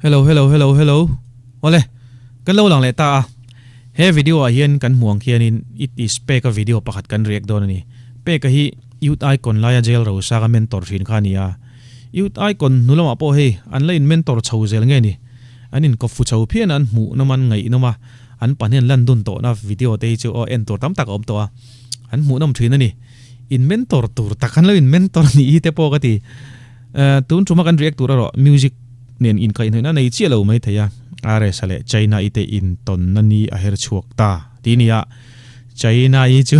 Hello hello hello hello Awle kan lo lang leh ta a he video ah hian kan hmuh ang khianin it is peka video pakhat kan react dawn a ni peka hi youth icon laia jail rosanga mentor thin kha a ni a youth icon hnu lamah pawh hei an la in mentor chho zel nge ni an in kawp fu chho phian a an hmuh nawm an ngaih nawm a an pahnih an lan dun tawhna video te hi chu aw en tur tam tak a awm tawh a an hmuh nawm thin a ni in mentor tur tak an lo in mentor a nih hi te pawh ka ti. Tun tuma kan react tur erawh music nen inkaihhnawihna nei chiah lo mai thei a, RS-a leh China-i te intawnna ni a her chhuak ta tih nia, China-i chu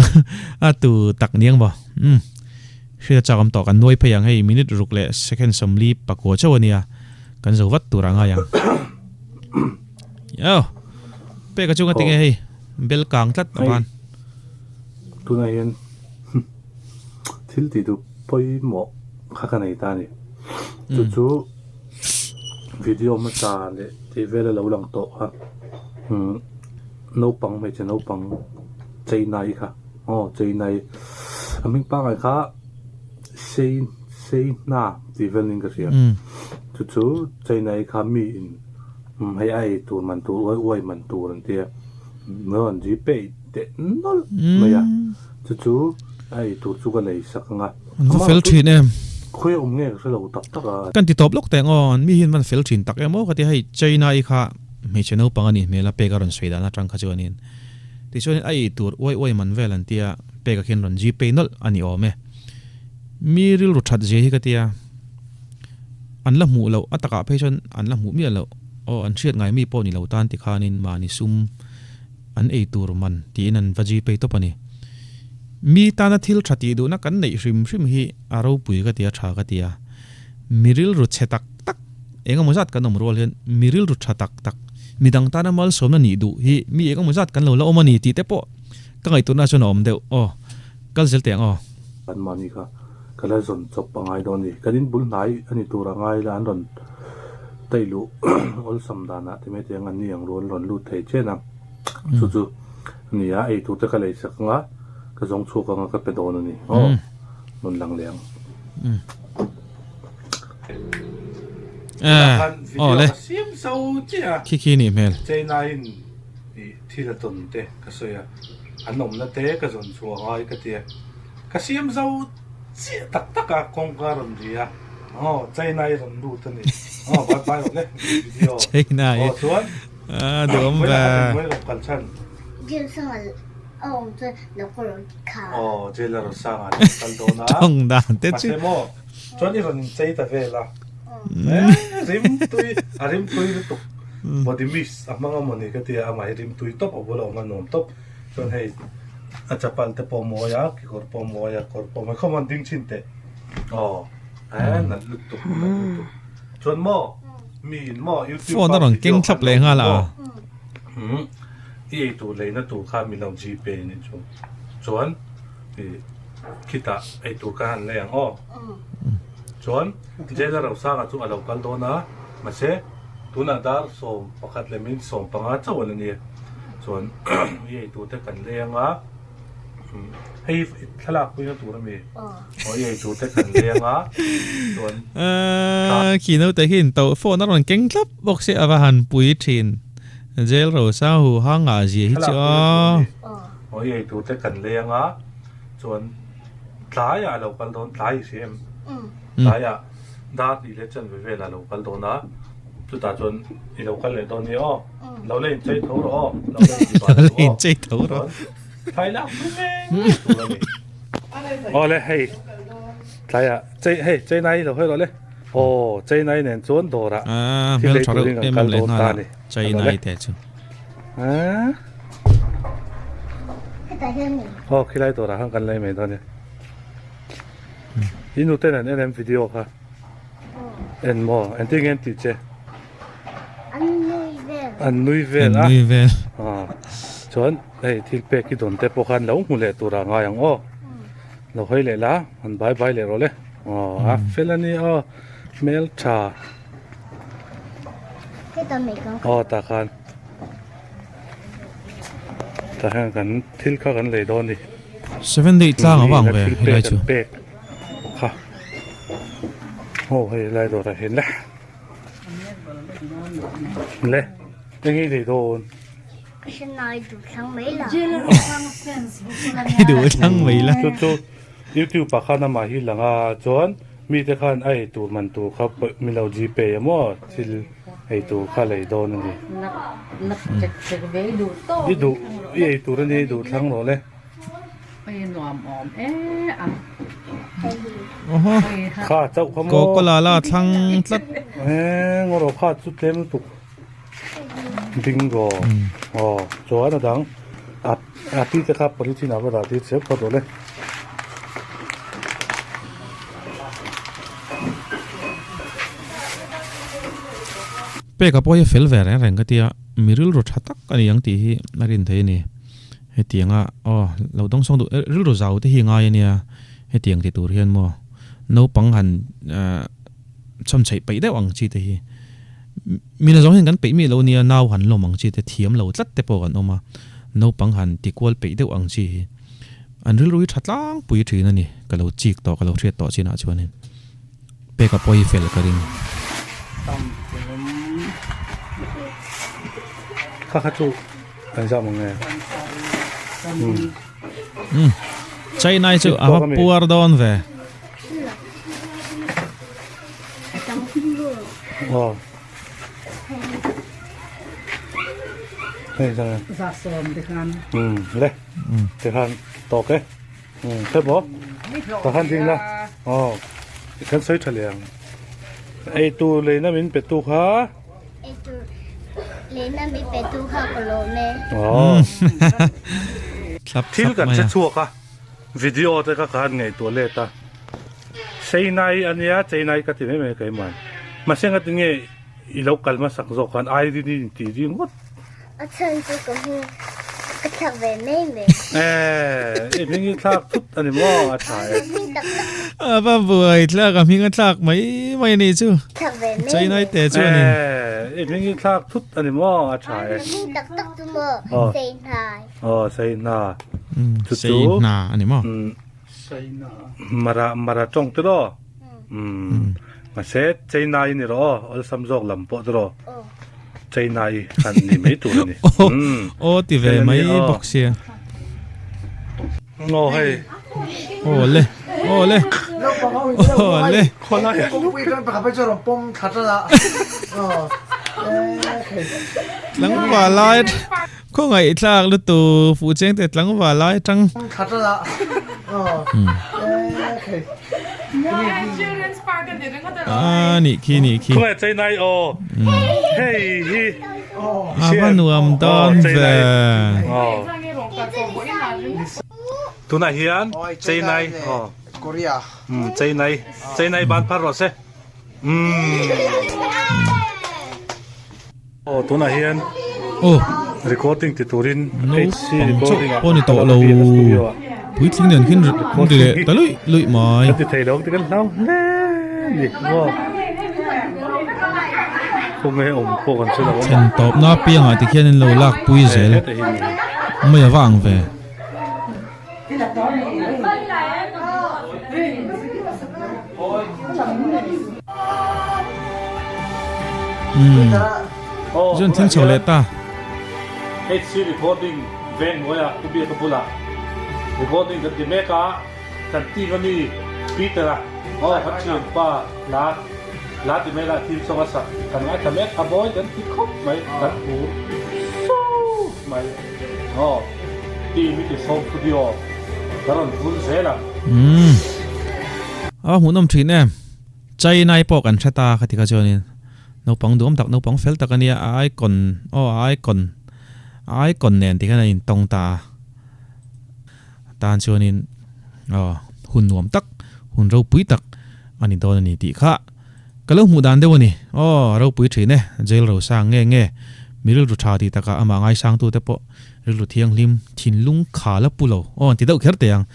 a tu tak niang maw? Umm, hriat a chak awm tawh, kan nuai phei ang hei minute ruk leh second 49 chauh a nia, kan zo vat tur a ngai ang. Yo, peka chu nga tinge hei, bel kang tlat a ban. Tunah hian thil tih duh pawimawh kha ka nei ta a ni. Chu chu video hmasa leh tih vel a lo lang tawh kha umm naupang hmeichhe naupang Chennai kha aw Chennai a hming pangngai kha Sei Seihna tih vel niin ka hria. Chu chu Chennai kha mi in hei a ei tur man tur uai uai man tur an tia rawn G pay teh nawlh mai a chu chu a ei tur chu ka lei sak ang a. An va fel thin em. Khawi a awm nge ka hre lo tak tak a. Kan ti tawp lawk teh ang aw, an mi hian van fel thin tak em aw ka ti a, hei China i kha hmeichhe naupang a nih hmel a pek a rawn sawi dan atang kha chuanin tichuanin a ei tur uai uai man vel an tia pek a khian rawn gpay nawlh a ni awm e. Mi rilru that zia hi ka tia an la hmuh loh a takah phei chuan an la hmuh miah loh aw an hriat ngai mi pawh ni lo tan tikhanin mahni sum An ei tur man tiin an va gpay tawp a ni. Mi tana thil tha tih duhna kan neih hrim hrim hi a ropui ka ti a, tha ka ti a. Mi rilru chhe tak tak, eng emaw zat kan awm rual hian mi rilru tha tak tak, mi dang tana malsawmna nih duh hi mi eng emaw zat kan lo la awm a ni tih te pawh ka ngaihtuahna chuan a awm deuh. Aw, kal zel teh ang aw. Kan mahni kha ka la zawn chawp a ngai dawn a ni. Kan inbul hnai a ni tur a ngai la an rawn taih luh awlsam danah ti mai te ang an ni ang rual rawn lut thei chen a. Chu chu a ni a, ei tur te ka lei sak ang a, ka zawng chhuak ang a ka pe dawn a ni. Aw, rawn lang leh ang. Aw le, khi khi nih hmel. China-in thil a tawn te ka sawi a, an awmna te ka zawn chhuah ngai ka ti a. Ka siam zo chiah tak tak a kawngka rawn ri a aw China i rawn lut a ni aw bye bye rawh le video China i aw chuan a duhawm ve Vawiin rawn kal chhan Jail sanga a awm chuan lo ka rawn kha aw jail a rawn sanga a kal dawn a tawng dan te chu mahse maw chuan i rawn inchei ta vel a rim tui a rim tui lutuk body mist a hmang a mawni ka tia amah hi rim tui tawp a bula awm a nuam tawp Chuan hei a chapal te pawh a mawi a, kekawr pawh a mawi a, kawr pawh a mawi khawm a ding chhin teh aw eh nalh lutuk nalh lutuk chuan maw mi in maw youtube Phone a rawn keng thlap leh nghal a. Umm i ei tur leina tur kha min lo gpay a nih chu chuan i khitah ei tur kha han lei ang aw chuan Jailer Rosanga chu a lo kal dawn a mahse tunah dar 11 leh minute 15 chauh a la ni. Chuan i ei tur te kan lei anga hei thlalak puina tur ami aw i ei tur te kan lei anga chuan Khi naute khi in to phone a rawn keng thlap bawk se a va han pui thin jail ro sa hu hang ah zia hi chu aw. Aw i ei tur te kan lei anga chuan tlai ah a lo kal dawn tlai i hria em tlai ah dar hnih leh chanve vel ah a lo kal dawn a chutah chuan i lo kal leh dawn ni aw. Lo la inchei tho rawh aw. Lo la inti bal Lo la inchei tho rawh. Thlai lak pui ngei ngei tur a ni. Aw le hei tlaiah chei hei Chennai lo hawi rawh le. Aw Chennai nen chuan dawrah Ah thil hmel lei tha reuh turin kan em kal em leh dawn ta nghal a a ni. Chennai te chu. Ah. Hetah hian ni. Aw khilai dawrah khan kan lei mai dawn a ni. I nuten an en em video kha? En maw? Engtin nge an tih che? An nui vel. An nui vel a. An nui vel. Chuan hei thil pek hi dawn te pawh khan lo hmu leh tur ah ngai ang aw. Lo hawi leh la, an bye bye leh rawh le. Aw a fel a ni aw, hmel tha. Heta mai kan. Aw tah khan. Tah hian kan thil kha kan lei dawn a ni. Seven day tlang a vang ve helai chu. Pek kha. Aw hei lai dawrah hian le. Le eng i nei dawn? Hrenai duh thlang mai la. I duh thlang mai la. Chu chu YouTube ah khan amah hi lang a chuan mite khan a ei tur man tur kha min lo gpay a maw thil ei tur kha lei dawn a ni. I duh i ei tur a nia i duh thlang rawh le. Kha chauh kha maw. Coca-Cola la thlang tlat. Eee ngaw rawh kha chu tlem lutuk. Bingo aw chuan a dang a a pi te kha polythene ah va dah tir cheu phawt rawh le. Peka pawh hi a fel ve reng reng ka tia mi rilru tha tak a ni ang tih hi a rin theih a ni. Hetianga aw lo dawngsawng duh rilru zau te hi a ngai a nia hetiang ti tur hian maw naupang han chhawm chheih peih deuh ang chi te hi Mina zawng hian kan peih miah lo nia, nau han lawm ang chi te thiam lo tlat te pawh kan awm a, naupang han ti kual peih deuh ang chi hi an rilru hi tha tlangpui thin a ni, ka lo chik tawh, ka lo hriat tawh chinah chuanin peka pawh hi fel ka ring. Kha kha chu kan zam ang e. Umm China chu a va puar dawn ve. Thil kan che chhuak a. Video te kha ka han ngaihtuah let a, Chennai a nia, Chennai ka ti mai mai keimah. Mahse nga tinge i lo kal hmasak zawk khan Irene in tih ri ngawt. A chhan chu ka hming ka thlak ve mai mai. Eh, i hming i thlak thut a ni maw? A tha e. Hming tak tak. A va buai thlak a hming a thlak mai mai a nih chu. Thlak ve mai mai. Chennai te chu a ni. Eh, i hming i thlak thut a ni maw? A tha e. Hming tak tak chu maw? Chennai. Aw Saina chu chu Saina a ni maw? Mara mara tawng te rawh umm mahse Chennai ni rawh aw awlsam zawk lam pawh te rawh Chennai han ni mai tur a ni umm aw ti ve mai bawk sia aw hei aw le aw le aw le tlangval lai Khawngaih thlak lutuk fuh cheng te tlangval lai atang. A nih khi nih khi. Khawngaih Chennai aw hei hi. A va nuam dawn ve. Tunah hian Chennai aw. Korea. Chennai Chennai ban phar rawh se. Aw tunah hian aw recording ti turin HC recording ah pawh ni tawh lo puitling nen khin ri leh ta luih luih mai kan ti thei lo ang tih kan hlau hle ni maw khawnge awm pawh kan hre lo a thlen tawpna piangah ti khian in lo lak pui zel mai a va ang ve. Umm chuan thleng chho leh ta. HC recording veng hnuaia Pu Biaka bulah recording kan ti mek a, kan team ami Peter-a aw kan thianpa hla hla ti mai lah theme song a sak kan ngaithla mek a mawi kan ti khawp mai kan hmu sup mai. Aw, team i ti sawm studio ka rawn vul zel ang. Umm. A va hmuhnawm thin em. China-i pawh kan hre ta kha ti kha chuanin naupang duhawm tak naupang fel tak a nia a icon aw a icon a icon nen ti khan a intawng ta a. Tan chuanin aw hun nuam tak hun ropui tak a ni dawn a ni tih kha. Ka lo hmuh dan deuh a ni. Aw, a ropui thin e, jail ro sang nge nge, mi rilru tha tih takah amah ngaisangtute pawh rilru thianghlim, thinlung kha la pu lo. Aw, an ti deuh kher teh ang.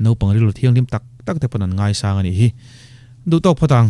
Naupang rilru thianghlim tak tak te pawn an ngaisang a nih hi. Duh tawk phawt ang.